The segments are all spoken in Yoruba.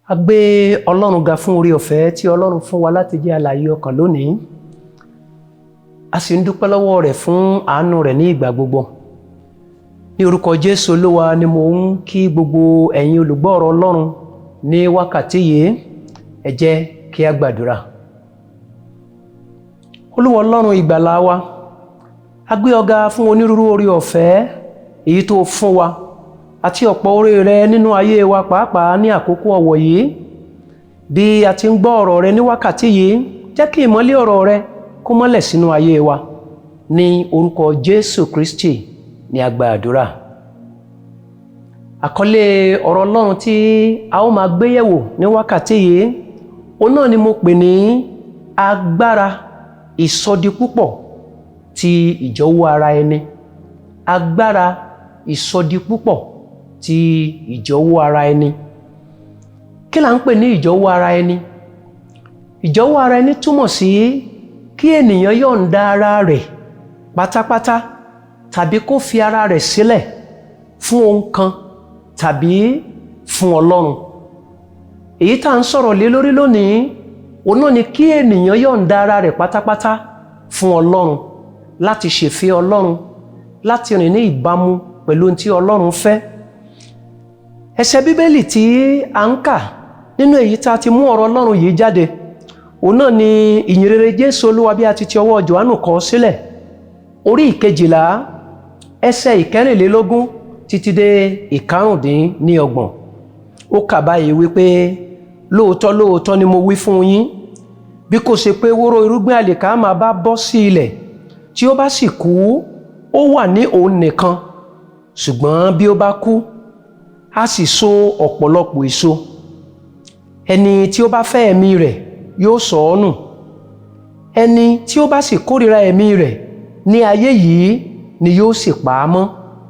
A gbé Ọlọ́run ga fún oore ọ̀fẹ́ tí Ọlọ́run fún wa láti jẹ́ alààyè ọkàn lónìí. A sì ń dúpẹ́ lọ́wọ́ rẹ̀ fún àánú rẹ̀ ní ìgbà gbogbo. Ní orúkọ Jésù Olúwa ni mò ń kí gbogbo ẹ̀yin olùgbọ́ ọ̀rọ̀ Ọlọ́run ní wákàtí yìí. Ẹ jẹ́ kí a gbàdúrà. Olúwa Ọlọ́run ìgbàlà wa, a gbé ọ ga fún onírúurú oore ọ̀fẹ́ èyí tó fún wa àti ọ̀pọ̀ oore rẹ nínú ayé wa, pàápàá ní àkókò ọ̀wọ̀ yìí. Bí a ti ń gbọ́ ọ̀rọ̀ rẹ ní wákàtí yìí, jẹ́ kí ìmọ́lẹ̀ ọ̀rọ̀ rẹ kó mọ́lẹ̀ sínú ayé wa. Ní orúkọ Jésù Kristi ní a gba àdúrà. Àkọlé ọ̀rọ̀ Ọlọ́run tí a ó máa gbé yẹ̀wò ní wákàtí yìí, òun náà ni mo pè ní agbára ìsọdipúpọ̀ ti ìjọ̀wọ́ ara ẹni. Agbára ìsọdipúpọ̀ ti ìjọ̀wọ́ ara ẹni. Kí là ń pè ní ìjọ̀wọ́ ara ẹni? Ìjọ̀wọ́ ara ẹni túmọ̀ sí kí ènìyàn yọ̀ǹda ara rẹ̀ pátápátá tàbí kó fi ara rẹ̀ sílẹ̀ fún ohun kan tàbí fún Ọlọ́run. Èyí tá à ń sọ̀rọ̀ lé lórí lónìí, òun náà ni kí ènìyàn yọ̀ǹda ara rẹ̀ pátápátá fún Ọlọ́run láti ṣèfẹ́ Ọlọ́run, láti rìn ní ìbámu pẹ̀lú ohun tí Ọlọ́run fẹ́. Ẹsẹ̀ Bíbélì tí a ń kà nínú èyí tá a ti mú ọ̀rọ̀ Ọlọ́run yìí jáde, òun náà ni Ìyìnrere Jésù Olúwa bí a ti ti ọwọ́ Jòhánù kọ sílẹ̀, orí 12, ẹsẹ̀ 24 títí dé 25. Ó kà báyìí wípé, "Lóòótọ́ lóòótọ́ ni mo wí fún yín, bí kò ṣe pé wóró irúgbìn àlìkámà bá bọ́ sí ilẹ̀, tí ó bá sì kú, ó wà ní òun nìkan; ṣùgbọ́n bí ó bá kú, á sì so ọ̀pọ̀lọpọ̀ èso. Ẹni tí ó bá fẹ́ ẹ̀mí rẹ̀ yóò sọ ọ́ nù; ẹni tí ó bá sì kórìíra ẹ̀mí rẹ̀ ní ayé yìí ni yóò sì pa á mọ́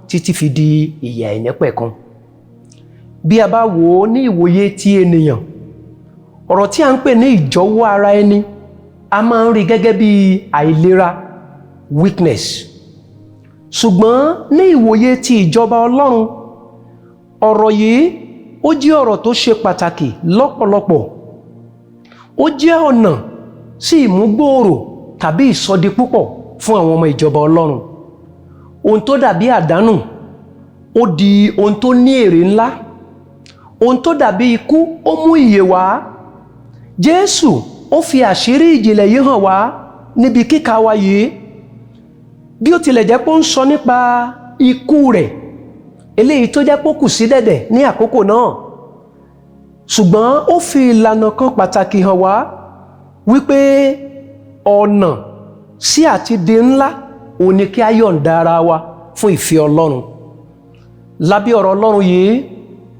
títí fi di ìyè àìnípẹ̀kun." Bí a bá wò ó ní ìwòye ti ènìyàn, ọ̀rọ̀ tí a ń pè ní ìjọ̀wọ́ ara ẹni, a máa ń rí gẹ́gẹ́ bí àìlera, weakness. Ṣùgbọ́n ní ìwòye ti ìjọba Ọlọ́run, ọ̀rọ̀ yìí, ó jẹ́ ọ̀rọ̀ tó ṣe pàtàkì lọ́pọ̀lọpọ̀. Ó jẹ́ ọ̀nà sí ìmúgbòòrò tàbí ìsọdipúpọ̀ fún àwọn ọmọ ìjọba Ọlọ́run. Ohun tó dàbí àdánù, ó di ohun tó ní èrè ńlá. Ohun tó dàbí ikú, ó mú ìyè wá. Jésù ó fi àṣírí ìjìnlẹ̀ yìí hàn wá níbi kíkà wa yìí. Bí ó tilẹ̀ jẹ́ pé ó ń sọ nípa ikú rẹ̀, eléyìí tó jẹ́ pé ó kù sí dẹ̀dẹ̀ ní àkókò náà, ṣùgbọ́n ó fi ìlànà kan pàtàkì hàn wá wípé ọ̀nà sí àti di ńlá òun ni kí a yọ̀ǹda ara wa fún ìfẹ́ Ọlọ́run. Lábẹ́ ọ̀rọ̀ Ọlọ́run yìí,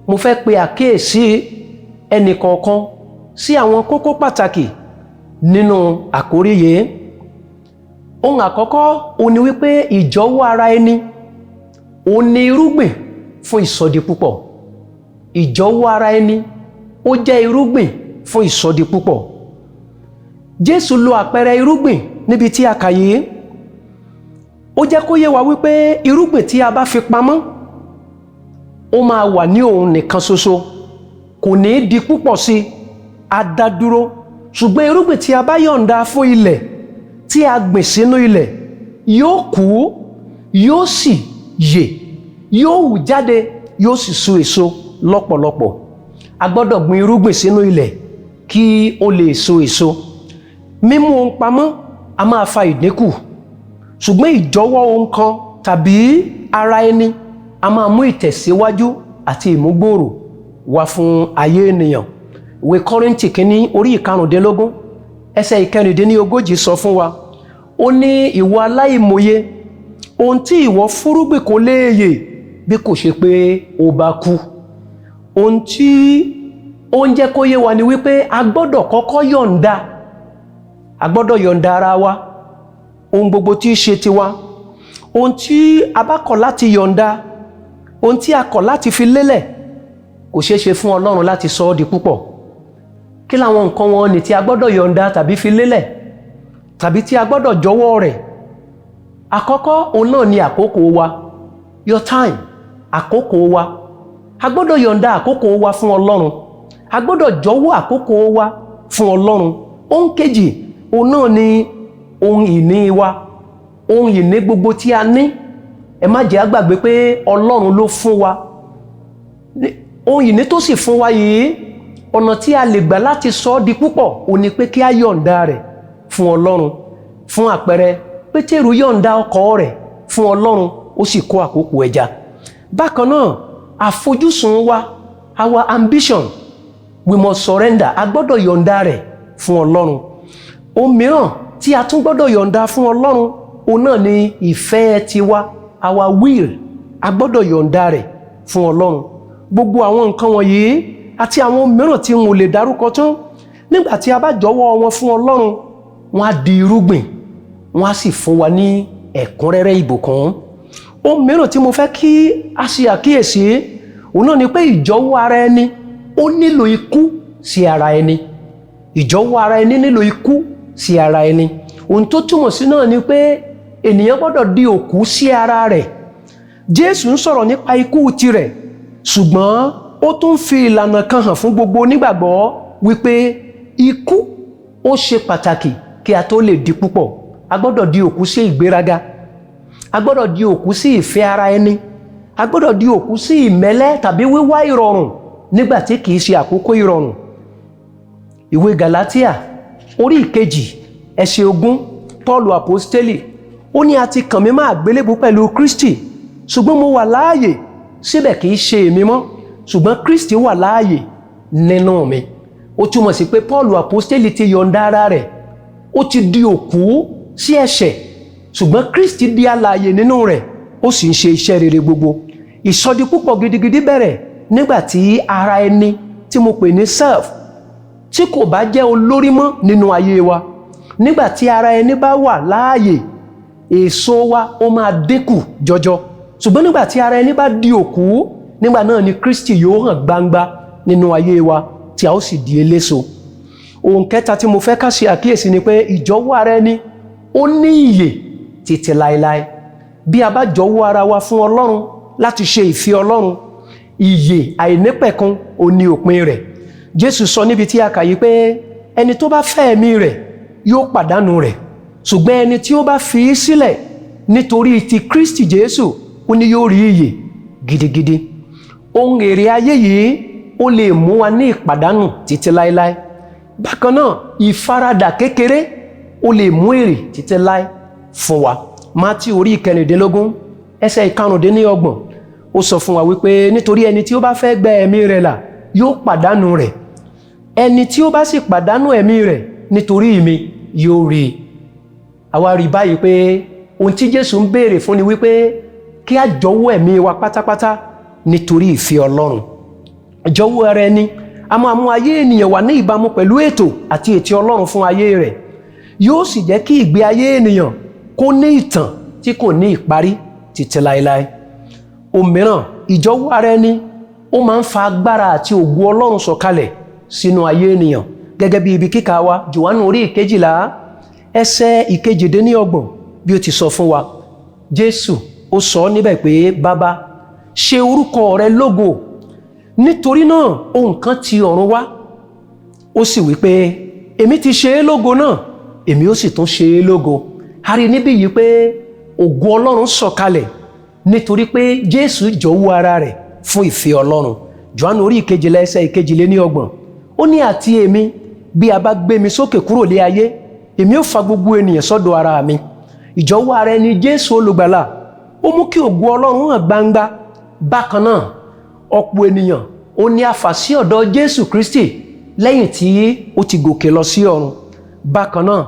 mo fẹ́ pe àkíyèsí ẹnì kọ̀ọ̀kan sí àwọn kókó pàtàkì nínú àkórí yìí. Ohun àkọ́kọ́ òun ni wípé ìjọ̀wọ́ ara ẹni òun ni irúgbìn fún ìsọdipúpọ̀. Ìjọ̀wọ́ ara ẹni, ó jẹ́ irúgbìn fún ìsọdipúpọ̀. Jésù lo àpẹẹrẹ irúgbìn níbi tí a kà yìí. Ó jẹ́ kó yé wa wípé irúgbìn tí a bá fi pamọ́, ó máa wà ní òun nìkan ṣoṣo, kò ní í di púpọ̀ sí i, á dá dúró. Ṣùgbọ́n irúgbìn tí a bá yọ̀ǹda fún ilẹ̀, tí a gbìn sínú ilẹ̀, yóò kú, yóò sì yè, yóò hù jáde, yóò sì so èso lọ́pọ̀lọpọ̀. A gbọ́dọ̀ gbin irúgbìn sínú ilẹ̀ kí ó lè so èso. Mímú ohun pamọ́ a máa fa ìdínkù, ṣùgbọ́n ìjọ̀wọ́ ohun kan tàbí ara ẹni a máa mú ìtẹ̀síwájú àti ìmúgbòòrò wá fún ayé ènìyàn. Ìwé Kọ́ríńtì kínní, orí 15, ẹsẹ̀ 36 sọ fún wa. Ó ní, "Ìwọ aláìmọye, ohun tí ìwọ fúrúgbìn kò léèyè bí kò ṣe pé ó bá kú." Ohun tí ó ń jẹ́ kó yé wa ni wípé a gbọ́dọ̀ kọ́kọ́ yọ̀ǹda. A gbọ́dọ̀ yọ̀ǹda ara wa, ohun gbogbo tí í ṣe tiwa. Ohun tí a bá kọ̀ láti yọ̀ǹda, ohun tí a kọ̀ láti fi lélẹ̀, kò ṣeé ṣe fún Ọlọ́run láti sọ ọ́ di púpọ̀. Kí làwọn nǹkan wọn ni tí a gbọ́dọ̀ yọ̀ǹda tàbí fi lélẹ̀ tàbí tí a gbọ́dọ̀ jọ̀wọ́ rẹ̀? Àkọ́kọ́, òun náà ni àkókò wa, your time, àkókò wa. A gbọ́dọ̀ yọ̀ǹda àkókò wa fún Ọlọ́run. A gbọ́dọ̀ jọ̀wọ́ àkókò wa fún Ọlọ́run. Ohun kejì, òun náà ni ohun ìní wa, ohun ìní gbogbo tí a ní. Ẹ má jẹ́ á gbàgbé pé Ọlọ́run ló fún wa. Ohun ìní tó sì fún wa yìí, ọ̀nà tí a lè gbà láti sọ ọ́ di púpọ̀ ò ní pé kí a yọ̀ǹda rẹ̀ fún Ọlọ́run. Fún àpẹẹrẹ, Pétérù yọ̀ǹda ọkọ̀ rẹ̀ fún Ọlọ́run, ó sì kó àkókò ẹja. Bákan náà, àfojúsùn wa, our ambition, we must surrender. A gbọ́dọ̀ yọ̀ǹda rẹ̀ fún Ọlọ́run. Ohun mìíràn tí a tún gbọ́dọ̀ yọ̀ǹda fún Ọlọ́run, òun náà ni ìfẹ́ tiwa, our will. A gbọ́dọ̀ yọ̀ǹda rẹ̀ fún Ọlọ́run. Gbogbo àwọn nǹkan wọ̀nyí àti àwọn mìíràn tí n ò lè dárúkọ tán, nígbà tí a bá jọ̀wọ́ wọn fún Ọlọ́run, wọn á di irúgbìn, wọn á sì fún wa ní ẹ̀kúnrẹ́rẹ́ ìbùkún. Ohun mìíràn tí mo fẹ́ kí a ṣe àkíyèsí, òun náà ni pé ìjọ̀wọ́ ara ẹni, ó nílò ikú sí ara ẹni. Ìjọ̀wọ́ ara ẹni nílò ikú sí ara ẹni. Ohun tó túmọ̀ sí náà ni pé ènìyàn gbọ́dọ̀ di òkú sí ara rẹ̀. Jésù ń sọ̀rọ̀ nípa ikú tirẹ̀, ṣùgbọ́n ó tún fi ìlànà kan hàn fún gbogbo onígbàgbọ́ wípé ikú ó ṣe pàtàkì kí a tó lè di púpọ̀. A gbọ́dọ̀ di òkú sí ìgbéraga, a gbọ́dọ̀ di òkú sí ìfẹ́ ara ẹni, a gbọ́dọ̀ di òkú sí ìmẹ́lẹ́ tàbí wíwá ìrọ̀rùn nígbà tí kìí ṣe àkókò ìrọ̀rùn. Ìwé Galatia orí 2 ẹsẹ̀ 20, Paul apostoli, ó ní, "A ti kàn mí mọ́ àgbélébùú pẹ̀lú Kristi, ṣùgbọ́n mo wà láàyè, síbẹ̀ kìí ṣe èmi mọ́, ṣùgbọ́n Kristi wà láàyè nínú mi." Ó túmọ̀ sí pé Paul apostoli ti yọ̀ǹda ara rẹ̀, ó ti di òkú sí ẹ̀ṣẹ̀, ṣùgbọ́n Kristi di alààyè nínú rẹ̀, ó sì ń ṣe iṣẹ́ rere gbogbo. Ìsọdi púpọ̀ gidigidi bẹ̀rẹ̀ nígbà tí ara ẹni tí mo pè ní self, tí kò bá jẹ́ olórí mọ́ nínú ayé wa. Nígbà tí ara ẹni bá wà láàyè, èso wa ó máa dínkù jọjọ, ṣùgbọ́n nígbà tí ara ẹni bá di òkú, nígbà náà ni Kristi yóò hàn gbangba nínú ayé wa, tí a ó sì di eléso. Ohun kẹta tí mo fẹ́ ká ṣe àkíyèsí ni pé ìjọ̀wọ́ ara ẹni, ó ní ìyè títí láéláé. Bí a bá jọ̀wọ́ ara wa fún Ọlọ́run láti ṣe ìfẹ́ Ọlọ́run, ìyè àìnípẹ̀kun ó ní òpin rẹ̀. Jésù sọ níbi tí a kà yí pé ẹni tó bá fẹ́ ẹ̀mí rẹ̀ yóò pàdánù rẹ̀, ṣùgbọ́n ẹni tí ó bá fi í sílẹ̀ nítorí ti Kristi Jésù, ó ní yóò rí ìyè gidigidi. Ohun èrè ayé yìí, ó lè mú wa ní ìpàdánù títí láéláé. Bákan náà, ìfaradà kékeré, ó lè mú èrè títí láé fún wa. Mátí orí 16 ẹsẹ̀ 35, ó sọ fún wa wípé nítorí ẹni tí ó bá fẹ́ gba ẹ̀mí rẹ̀ là yóò pàdánù rẹ̀, ẹni tí ó bá sì pàdánù ẹ̀mí rẹ̀ nítorí mi yóò rí i. Àwa rí báyìí pé ohun tí Jésù ń béèrè fún ni wípé kí a jọ̀wọ́ ẹ̀mí wa pátápátá nítorí ìfẹ́ Ọlọ́run. Ìjọ̀wọ́ ara ẹni a máa mú ayé ènìyàn wà ní ìbámu pẹ̀lú ètò àti ètò Ọlọ́run fún ayé rẹ̀, yóò sì jẹ́ kí ìgbé ayé ènìyàn kó ní ìtàn tí kò ní ìparí títí láéláé. Òmíràn, ìjọ̀wọ́ ara ẹni, ó máa ń fa agbára àti ògo Ọlọ́run sọ̀kalẹ̀ sínú ayé ènìyàn, gẹ́gẹ́ bí ibi kíkà wa, Jòhánù orí 12 ẹsẹ̀ 28, bí ó ti sọ fún wa. Jésù ó sọ níbẹ̀ pé, "Bàbá, ṣe orúkọ rẹ lógo." Nítorí náà, ohùn kan ti ọ̀run wá, ó sì wí pé, "Èmi ti ṣe é lógo náà, èmi ó sì tún ṣe é lógo." A rí níbí yìí pé ògo Ọlọ́run sọ̀kalẹ̀ nítorí pé Jésù jọ̀wọ́ ara rẹ̀ fún ìfẹ́ Ọlọ́run. Jòhánù orí 12 ẹsẹ̀ 32, ó ní, "Àti èmi, bí a bá gbé mi sókè kúrò lé ayé, èmi ó fa gbogbo ènìyàn sọ́dọ̀ ara mi." Ìjọ̀wọ́ ara ẹni Jésù olùgbàlà, ó mú kí ògo Ọlọ́run hàn gbangba. Bákan náà, ọ̀pọ̀ ènìyàn ó ní a fà sí ọ̀dọ̀ Jésù Kristi lẹ́yìn tí ó ti gòkè lọ sí ọ̀run. Bákan náà,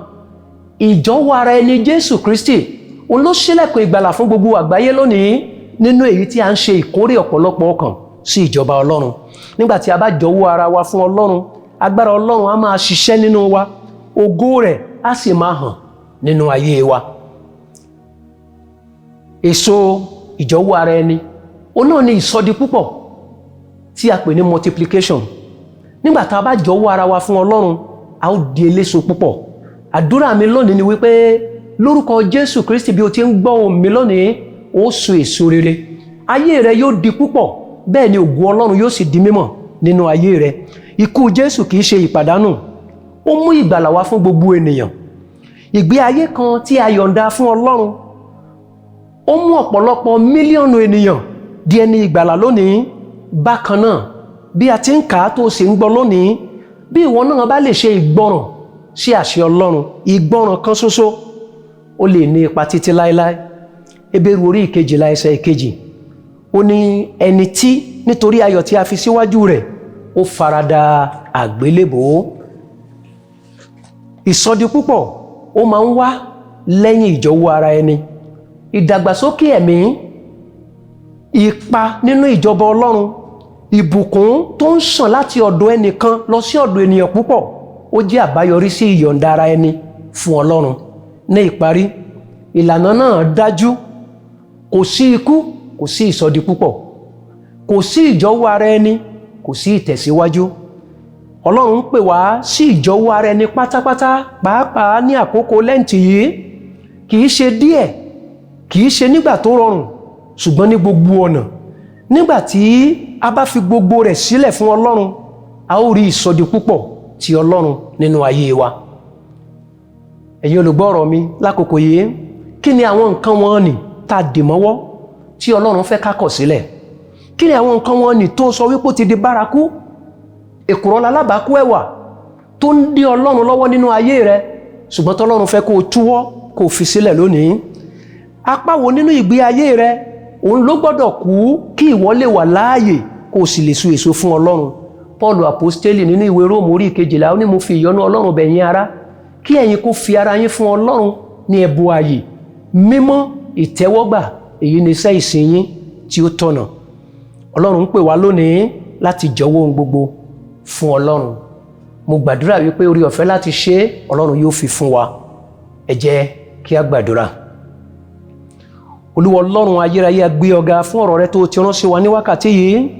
ìjọ̀wọ́ ara ẹni Jésù Kristi, òun ló ṣílẹ̀kùn ìgbàlà fún gbogbo àgbáyé lónìí, nínú èyí tí a ń ṣe ìkórè ọ̀pọ̀lọpọ̀ ọkàn sí ìjọba Ọlọ́run. Nígbà tí a bá jọ̀wọ́ ara wa fún Ọlọ́run, agbára Ọlọ́run á máa ṣiṣẹ́ nínú wa, ògo rẹ̀ á sì máa hàn nínú ayé wa. Èso ìjọ̀wọ́ ara ẹni, òun náà ni ìsọdi púpọ̀ tí a pè ní multiplication. Nígbà tá a bá jọ̀wọ́ ara wa fún Ọlọ́run, a ó di eléso púpọ̀. Àdúrà mi lónìí ni wípé lórúkọ Jésù Kristi, bí o ti ń gbọ́ ohùn mi lónìí, ó so èso rere, ayé rẹ yóò di púpọ̀, bẹ́ẹ̀ ni ògo Ọlọ́run yóò sì di mímọ̀ nínú ayé rẹ. Ikú Jésù kìí ṣe ìpàdánù, ó mú ìgbàlà wá fún gbogbo ènìyàn. Ìgbé ayé kan tí a yọ̀ǹda fún Ọlọ́run, ó mú ọ̀pọ̀lọpọ̀ mílíọ̀nù ènìyàn di ẹni ìgbàlà lónìí. Bákan náà, bí a ti ń kà á tó sì ń gbọ́ lónìí, bí ìwọ náà bá lè ṣe ìgbọràn sí àṣẹ Ọlọ́run, ìgbọràn kan ṣoṣo, ó lè ní ipa títí láéláé. Hébérù orí 12 ẹsẹ̀ 2, ó ní ẹni tí nítorí ayọ̀ tí a fi síwájú rẹ̀, ó farada àgbélébòó. Ìsọdipúpọ̀, ó máa ń wá lẹ́yìn ìjọ̀wọ́ ara ẹni. Ìdàgbàsókè ẹ̀mí, ipa nínú ìjọba Ọlọ́run, ìbùkún tó ń ṣàn láti ọ̀dọ̀ ẹnìkan lọ sí ọ̀dọ̀ ènìyàn púpọ̀, ó jẹ́ àbáyọrí sí ìyọ̀ǹda ara ẹni fún Ọlọ́run. Ní ìparí, ìlànà náà dájú: kò sí ikú, kò sí ìsọdipúpọ̀; kò sí ìjọ̀wọ́ ara ẹni, kò sí ìtẹ̀síwájú. Ọlọ́run ń pè wá sí ìjọ̀wọ́ ara ẹni pátápátá, pàápàá ní àkókò Lẹ́ǹtì yìí. Kì í ṣe díẹ̀, kì í ṣe nígbà tó rọrùn, ṣùgbọ́n ní gbogbo ọ̀nà. Nígbà tí a bá fi gbogbo rẹ̀ sílẹ̀ fún Ọlọ́run, a ó rí ìsọdipúpọ̀ ti Ọlọ́run nínú ayé wa. Ẹ̀yin olùgbọ́ ọ̀rọ̀ mi lákòókò yìí, kí ni àwọn nǹkan wọn nì tá a dì mọ́wọ́ tí Ọlọ́run fẹ́ ká kọ̀ sílẹ̀? Kí ni àwọn nǹkan wọn nì tó sọ wípé ó ti di bárakú, èkùrọ́ lalábàákú ẹ̀wà, tó ń dí Ọlọ́run lọ́wọ́ nínú ayé rẹ, ṣùgbọ́n tọ́lọ́run fẹ́ kó o túwọ́, kó o fi sílẹ̀ lónìí? Apá wo nínú ìgbé ayé rẹ òun ló gbọ́dọ̀ kú kí ìwọ lè wà láàyè, kó o sì lè so èso fún Ọlọ́run? Paul Apostoli, nínú ìwé Róòmù orí 12, ó ní, "Mo fi ìyọ́nú Ọlọ́run bẹ̀ yín, ará, kí ẹ̀yin kó fi ara yín fún Ọlọ́run ní ẹbọ ààyè mímọ́ ìtẹ́wọ́gbà. Èyí ni iṣẹ́ ìsìn yín tí ó tọ̀nà." Ọlọ́run ń pè wá lónìí láti jọ̀wọ́ ohun gbogbo fún Ọlọ́run. Mo gbàdúrà wípé oore ọ̀fẹ́ láti ṣe é, Ọlọ́run yóò fi fún wa. Ẹ jẹ́ kí a gbàdúrà. Olúwa Ọlọ́run ayérayé, a gbé ọ ga fún ọ̀rọ̀ rẹ tó ti rán sí wa ní wákàtí yìí.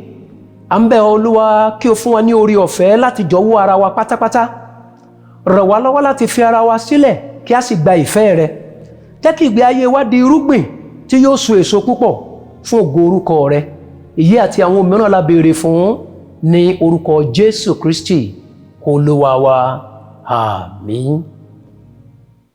À ń bẹ̀ ọ́, Olúwa, kí o fún wa ní oore ọ̀fẹ́ láti jọ̀wọ́ ara wa pátápátá. Ràn wá lọ́wọ́ láti fi ara wa sílẹ̀, kí a sì gba ìfẹ́ rẹ. Jẹ́ kí ìgbé ayé wa di irúgbìn tí yóò so èso púpọ̀ fún ògo orúkọ rẹ. Èyí àti àwọn mìíràn la béèrè fún ní orúkọ Jésù Kristi Olúwa wa. Àmín.